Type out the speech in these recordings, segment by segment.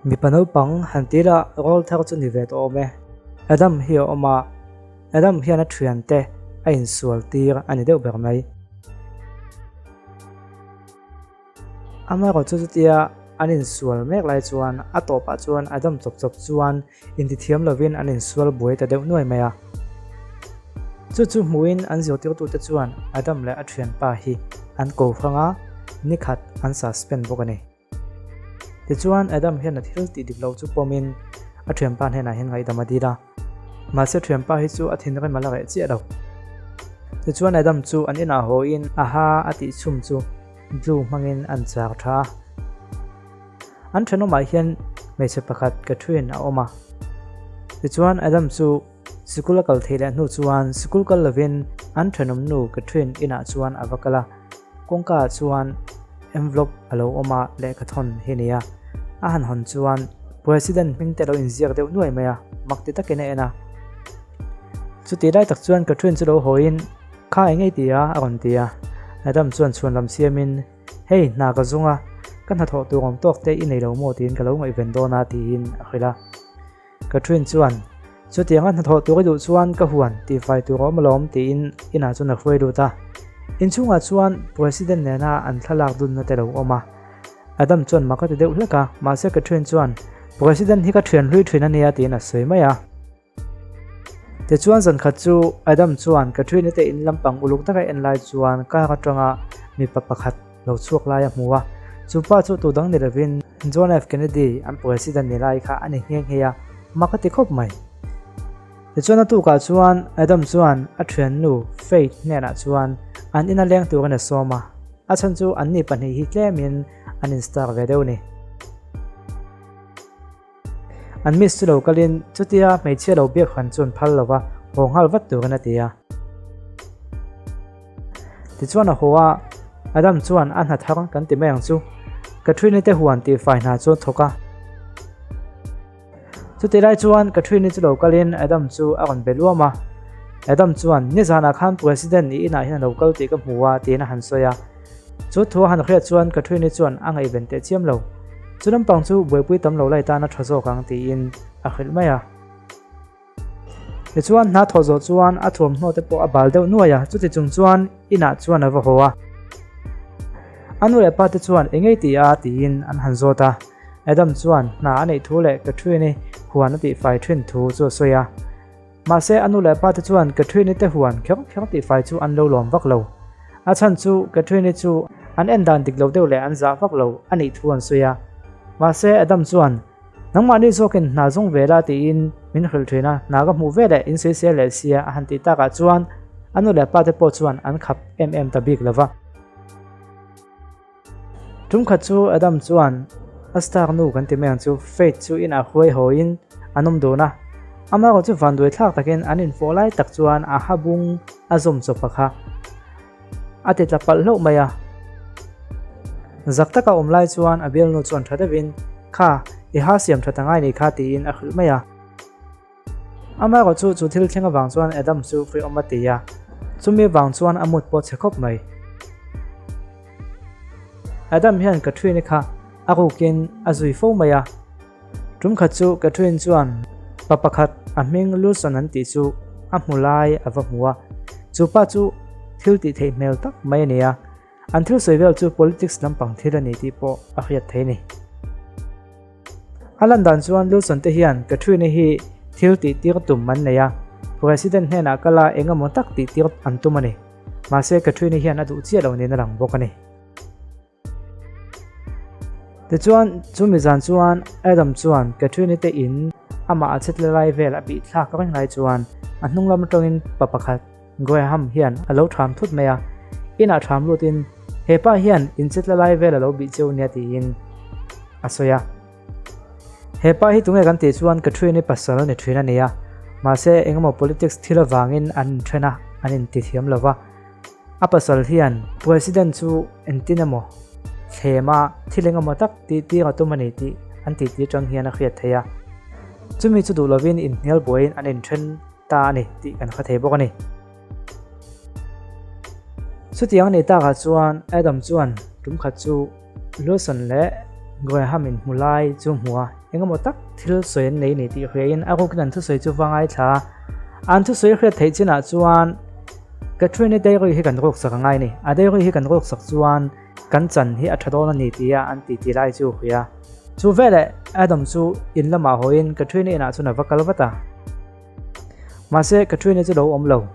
Mipa naupang han ti ila rawl thar chu ni ve tawh awm e. Adam hi a awm a, Adam hian a thiante a insual tir a ni deuh ber mai. Amaherawhchu chutia an insual mek lai chuan a tawpah chuan Adam chawp chawp chuan intithiam lovin an insual buai ta deuh nuai mai a. Chu chu hmuhin an zirtirtute chuan Adam leh a thianpa hi an ko hrang a, nikhat an suspend bawk a ni. Tichuan Adam hian a thil tih dik loh chu pawmin a thianpa hnenah hian ngaihdam a dil a. Mahse thianpa hi chu a thinrim a la reh chiah lo. Tichuan Adam chu an inah hawiin a ha a tih chhum chu glue hmangin an char tha a. An thenawmah hian hmeichhe pakhat Catherine a awm a. Tichuan Adam chu sikul a kal theih leh hnu chuan sikul kal lovin an thenawmnu Catherine inah chuan a va kal a. Kawngka ah chuan envelope a lo awm a, lehkha thawn hi a ni a. A han hawn chuan President hming te a lo inziak deuh nuai mai a, mak ti takin a en a. Chutih lai tak chuan Catherine chu lo hawiin, Kha eng ei ti a? a rawn ti a. Adam chuan chhuan lam siamin, Hei, hna ka zung a, ka hnathawh tur awm tawk te i nei lo maw tiin ka lo ngaihven dawn a tiin a hrilh a. Catherine chuan, Chutianga hnathawh tur i duh chuan ka huan tihfai tur a awm alawm tiin inah chuan a hruai lut a. Inchhungah chuan President nena an thlalak dunna te lo awm a. Adam chuan mak a ti deuh hlek a, mahse Catherine chuan, President hi ka thian hlui thin a nia tiin a sawi mai a. Tichuan zan khat chu Adam chuan Catherine-i te in lampang uluk taka en lai chuan car atanga mipa pakhat lo chhuak lai a hmu a, chu pa chu tu dang ni lovin John F. Kennedy an President ni lai kha a ni nghe nghe a, mak a ti khawp mai. Tichuan a tukah chuan Adam chuan a thiannu Faith hnenah chuan an ina leng turin a sawm a, a chhan chu anni pahnih hi tlemin an instar ve deuh a ni. An miss chu lo kalin chutia hmeichhia lo biak han chuan phal lova haw nghal vat turin a ti a. Tichuan a haw a, Adam chuan a hna thar kan ti mai ang chu, Catherine-i te huan tih fai hna chu a thawk a. Chutih lai chuan Catherine-i chu lo kalin Adam chu a rawn be luam a. Adam chuan, Nizanah khan President i inah hian a lo kal tih ka hmu a, tiin a han sawi a. Chu thu a han hriat chuan Catherine-i chuan a ngaihven teh chiam lo. Chu lampang chu buaipui tam lo lai tan a tha zawk ang tiin a hrilh mai a. Tichuan hna thawh zawh chuan a thuamhnaw te pawh a bal deuh nuai a, chuti chung chuan inah chuan a va haw a. A nu leh pa te chuan eng ei ti a tiin an han zawt a. Adam chuan hna a neih thu leh Catherine-i huan a tihfai thin thu chu a sawi a. Mahse a nu leh pa te chuan Catherine-i te huan kher kher tihfai chu an lo lawm vak lo. A chhan chu Catherine-i chu an en dan dik lo deuh leh an zah vak lo a nih thu an sawi a. Mahse Adam chuan, Nangmahni zawkin hna zawng ve la tiin min hrilh thin a, hna ka hmuh ve leh in sawisel leh sia a han tih takah chuan a nu leh pa te pawh chuan an khap em em ta bik lo va. Tumkhat chu Adam chuan a star nu kan ti mai ang chu Faith chu inah huai hawiin an awm dun a, amaherawh chu vanduai thlak takin an infawh lai tak chuan a ha bung a zawm chawp a kha a ti tla palh hlauh mai a. Zak taka awm lai chuan a bialnu chuan tha deuhin Kha, i ha siam tha ta ngai ni kha tiin a hrilh mai a. Amaherawh chu chu thil thleng avang chuan Adam chu hriawm a ti a, chumi vang chuan a mut pawh chhe khawp mai. Adam hian Catherine-i kha a rukin a zui fo mai a, tum khat chu Catherine chuan pa pakhat a hming Luson an tih chu a hmu lai a va hmu a, chu pa chu thil tih theih hmel tak mai a ni a, an thil sawi vel chu politics lampang thil a ni tih pawh a hriat thei a ni. A lan dan chuan Wilson te hian Catherine-i hi thil tih tir tum an nei a, President hnenah kal a eng emaw tak tih tir an tum a ni. Mahse Catherine-i hian a duh chiah lo niin a lang bawk a ni. Tichuan, chumi zan chuan Adam chuan Catherine-i te in amah a chhetla lai vel a bih thlak reng lai chuan a hnung lam atangin pa pakhat Graham hian a lo ṭham thut mai a, inah ṭham lutin he pa hian inchetla lai vel a lo bih cheu nia tiin a sawi a. He pa hi tunge kan tih chuan Catherine-i pasal a ni ṭhin a ni a, mahse engemaw politics thil avangin an inṭhen a, an intithiam lo va. A pasal hian President chu engtin emaw thlema thil engemaw tak tih tir a tum a ni tih an titi aṭang hian a hriat theih a. Chumi chu duh lovin inhnial buaiin an inṭhen ta a ni tih kan hre thei bawk a ni. Chutiang a nih takah chuan Adam chuan tum khat chu Lawson leh Graham in hmu lai chu hmu a. Engemaw tak thil sawi an nei ni tih hriain a rukin an thusawi chu va ngaithla a. An thusawi hriat theih chinah chuan Catherine-i diary hi kan ruksak a ngai ni. A diary hi kan ruksak chuan kan chan hi a tha dawn a ni tia an titi lai chu hria. Chu veleh Adam chu in lamah hawiin Catherine-i inah chuan a va kal vat a. Mahse, Katrina chu lo awm lo.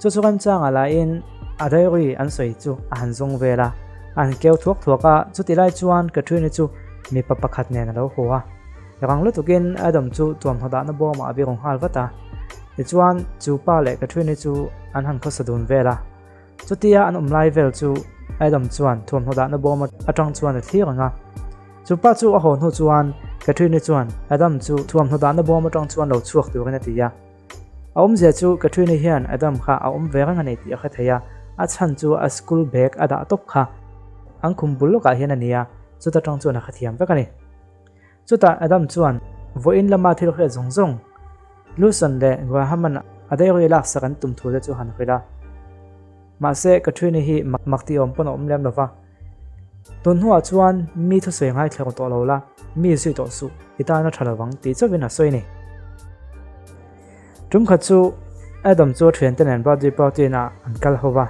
Chu chu remchangah lahin a diary an sawi chu a han zawng vel a, a han keu thuak thuak a, chutih lai chuan Katrina chu mipa pakhat nen a lo haw a. Rang lutukin Adam chu tuamhnaw dahna bawmah a biru nghal vat a. Tichuan, chu pa leh Katrina chu an han khawsa dun vel a. Chutia an awm lai vel chu Adam chuan thuamhnaw dahna bawm atang chuan a thlir ang a. Chu pa chu a haw hnu chuan Catherine-i chuan Adam chu thuamhnaw dahna bawm atang chuan lo chhuak turin a ti a. A awmzia chu Catherine-i hian Adam kha a awm ve reng a nei tih a hre thei a, a chhan chu a school bag a dah tawp kha an khum bul lawkah hian a ni a, chuta tang chuan a hrethiam vek a ni. Chutah Adam chuan vawiin lama thil hriat zawng zawng Luson leh Graham-a'n a diary laksak an tum thu te chu han hrilh a. Mahse, Katrina hi mak tih awm pawn a awm lem lo va. Tun hnuah chuan mi thusawi ngaithla ru tawh lo la, mi zui tawh suh, i tan a tha lo vang tih chauhin a sawi a ni. Tum khat chu Adam chu a thiante nen birthday party inah an kal ho va,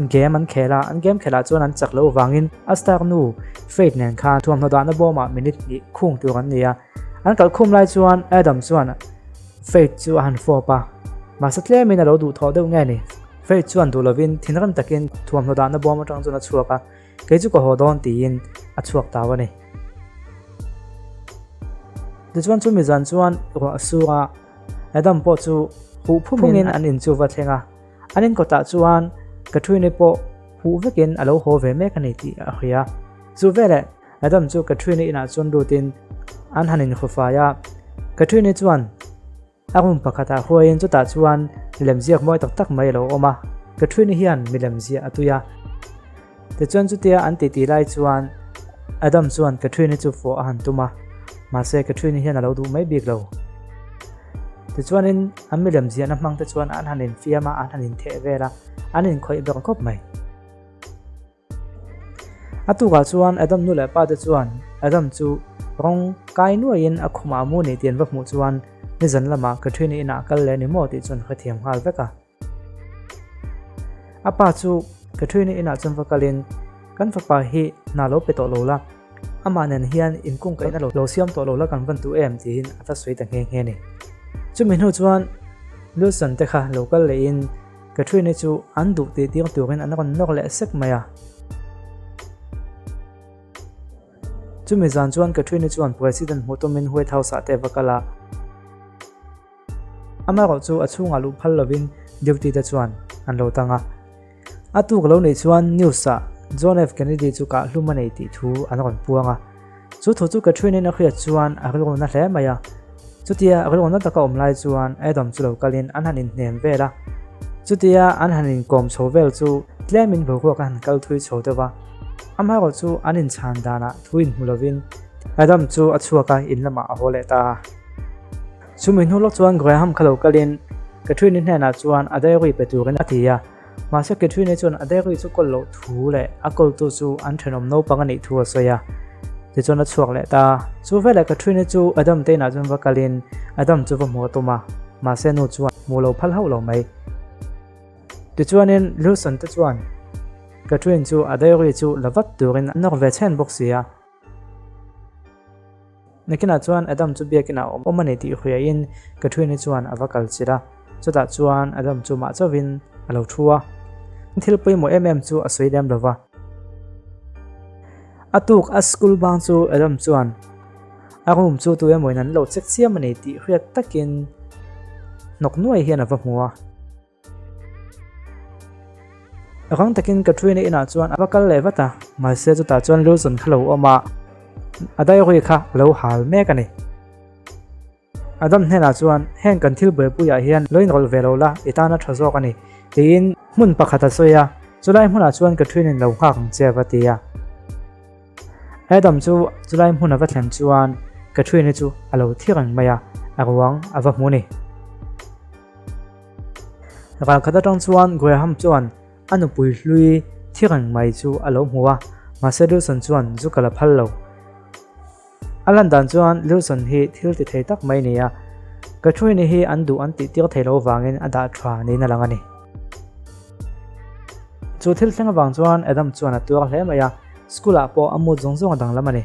game an khel a, an game khelah chuan an chak loh vangin a star nu Faith nen khan thuamhnaw dahna bawmah minute hnih khung tur an ni a. An kal khum lai chuan Adam chuan Faith chu a han fawp a, mahse tlemin a lo duhthawh deuh nge ni. Faith chuan duh lovin thinrim takin thuamhnaw dahna bawm atang chuan a chhuak a, Kei chu ka haw dawn tiin a chhuak tau a ni. Tichuan chumi zan chuan ruah a sur a, Adam pawh chu huh phungin an in chu va thleng a. An in kawtah chuan Catherine-i pawh huh vekin a lo haw ve mek a ni tih a hria. Chu veleh Adam chu Catherine-i inah chuan lutin an han inhru fai a, Catherine-i chuan A room pakhatah huaiin chutah chuan lemziak mawi tak tak mai a lo awm a, Catherine hian mi lemziah a tui a. Tichuan chutia an titi lai chuan Adam chuan Catherine chu fawh a han tum a, mahse Catherine hian a lo duh mai bik lo. Tichuanin an mi lemziahna hmang te chuan an han infiam a, an han intheh vel a, an inkhawih ber khawp mai. A tukah chuan Adam nu leh pa te chuan Adam chu rawng kai nuaiin a khumah a mu ni tih an va hmuh chuan nizan lamah Catherine-i inah a kal leh a ni maw tih chu an hrethiam nghal vek a. A pa chu Catherine-i inah chuan va kalin kan fapa hi hna lo pe tawh lo la, amah nen hian inkungkaihna lo siam tawh lo la kan van duh em tiin a va sawi ta nghe nghe a ni. Chumi hnu chuan Wilson te kha lo kal lehin Catherine-i chu an duh tih tir turin an rawn nawr leh sek mai a. Chumi zan chuan Catherine-i chuan President hmuh tumin White House-ah te a va kal a. Amaherawh chu a chhungah luh phal lovin duty te chuan an lo tang a. A tuk lo nih chuan news-ah John F. Kennedy chu kah hlum a nei tih thu an rawn puang a. Chu thu chu Catherine-in a hriat chuan a rilru na hle mai a. Chutia rilru na taka awm lai chuan Adam chu lo kalin an han inhnem vel a. Chutia an han inkawm chho vel chu tlemin boruak a han kal thui chho deuh a. Amaherawh chu an inchhan danah thu inhmu lovin Adam chu a chhuak a, in lamah a haw leh ta a. Chumi hnu lawk chuan Graham kha lo kalin Catherine-i hnenah chuan a diary pe turin a ti a. Mahse Catherine chuan a diary chu kawl loh thu leh a kawltu chu an thenawm naupang a nih thu a sawi a. Tichuan a chhuak leh ta. Chu veleh Catherine chu Adam te inah chuan va kalin Adam chu va hmu a tum a, mahse nu chuan hmu lo phal hauh lo mai. Tichuanin Wilson te chuan Catherine chu a diary chu la vat turin a nawr ve chhen bawk si a. Nakinah chuan Adam chu biakinah a awm a ni tih hriain Catherine-i chuan a va kal chilh a, chutah chuan Adam chu mah chauhin a lo thu a. Thil pawimawh em em chu a sawi lem lo va. A tuk a school bang chu Adam chuan a room chu tu emawin an lo check chiam a ni tih hriat takin hnawk nuai hian a va hmu a. Rang takin Katrina inah chuan a va kal leh vat a, mahse chutah chuan Luzon kha lo awm a, a diary kha a lo hal mek a ni. Adam hnenah chuan, Heng kan thil buaipuiah hian lo inrawlh ve lo la, i tan a tha zawk a ni, tiin hmun pakhat a sawi a, chulai hmunah chuan Katrina-in lo nghak ang che a va ti a. Adam chu chulai hmun a va thlen chuan Katrina chu a lo thi reng mai a, a ruang a va hmu a ni. Ralkhat atang chuan Graham chuan a nupui hlui thi reng mai chu a lo hmu a, mahse Wilson chuan zu ka la phal lo. A lan dan chuan Lilson hi thil ti thei tak mai ni a, Catherine-i hi an duh an tih tir thei lo vangin a dah tha niin a lang a ni. Chu thil thleng avang chuan Adam chuan a tuar hle mai a, school ah pawh a mood zawng zawng a danglam a ni.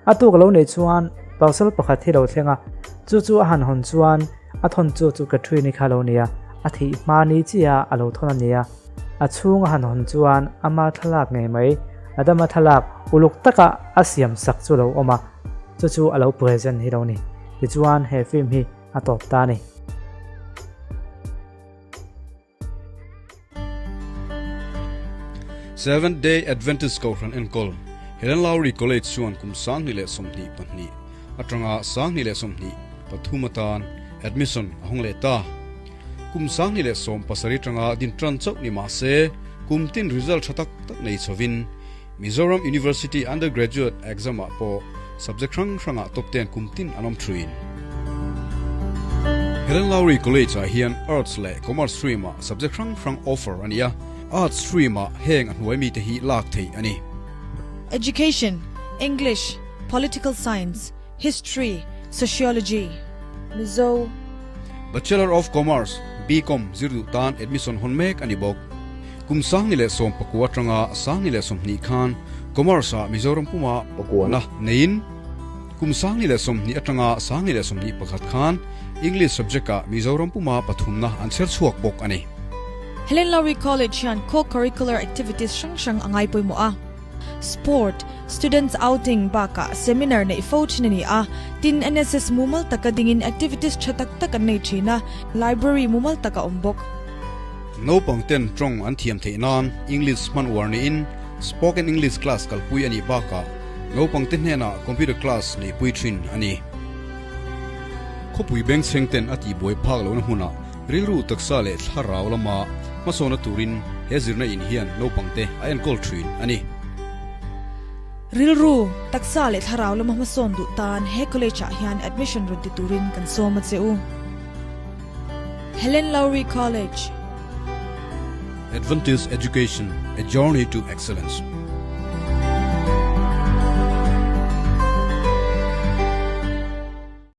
A tuk lo neih chuan parcel pakhat hi lo thleng a, chu chu a han hawn chuan a thawn chu chu Catherine-i kha lo ni a, a thih hma ni chiah a lo thawn a ni a. A chhung a han hawn chuan ama thlalak ngei mai, Adama thlalak uluk taka a siam sak chu lo awm a, chu chu a lo present hi lo ni. Tichuan he film hi a tawp ta a ni. Seventh Day Adventist Kohhran enkawl Helen Lowry College chuan kum 2022 atanga 2023 atan admission a hawng leh ta. Kum 2017 atanga din tan chauh ni mah se kum tin result tha tak tak nei chhovin Mizoram University Undergraduate Exam ah pawh subject hrang hrangah top ten kum tin an awm thuin. Helen Lowry College ah hian Arts leh Commerce stream ah subject hrang hrang offer a ni a, Arts stream ah heng a hnuai mite hi lak theih a ni. Education, English, Political Science, History, Sociology, Mizo. Bachelor of Commerce, BCom, zir duh tan admission hawn mek a ni bawk. Kum 2019 atanga 2020 khan Commerce-ah Mizoram puma pakuana neiin kum 2020 atanga 2021 khan English subject-ah Mizoram puma pathumna an chher chhuak bawk a ni. Helen Lowry College hian co-curricular activities hrang hrang a ngai pawimawh a. Sport, Students Outing bakah seminar neih fo thin a ni a, tin NSS mumal taka dingin activities tha tak tak an nei thin a, library mumal tak a awm bawk. Naupang ten tawng an thiam theih nan English hman uar niin Spoken English class kalpui a nih bakah naupang te hnenah computer class neihpui thin a ni. Khawpui bengchheng ten a tihbuai phak lohna hmunah Rilru taksa leh thlarau lama hmasawna turin he zirna in hian naupangte a enkawl thin a ni. Rilru, taksa leh thlarau lama hmasawn duh tan he college ah hian admission rawn ti turin kan sawm a che u. Helen Lowry College. Adventist Education, A Journey to Excellence.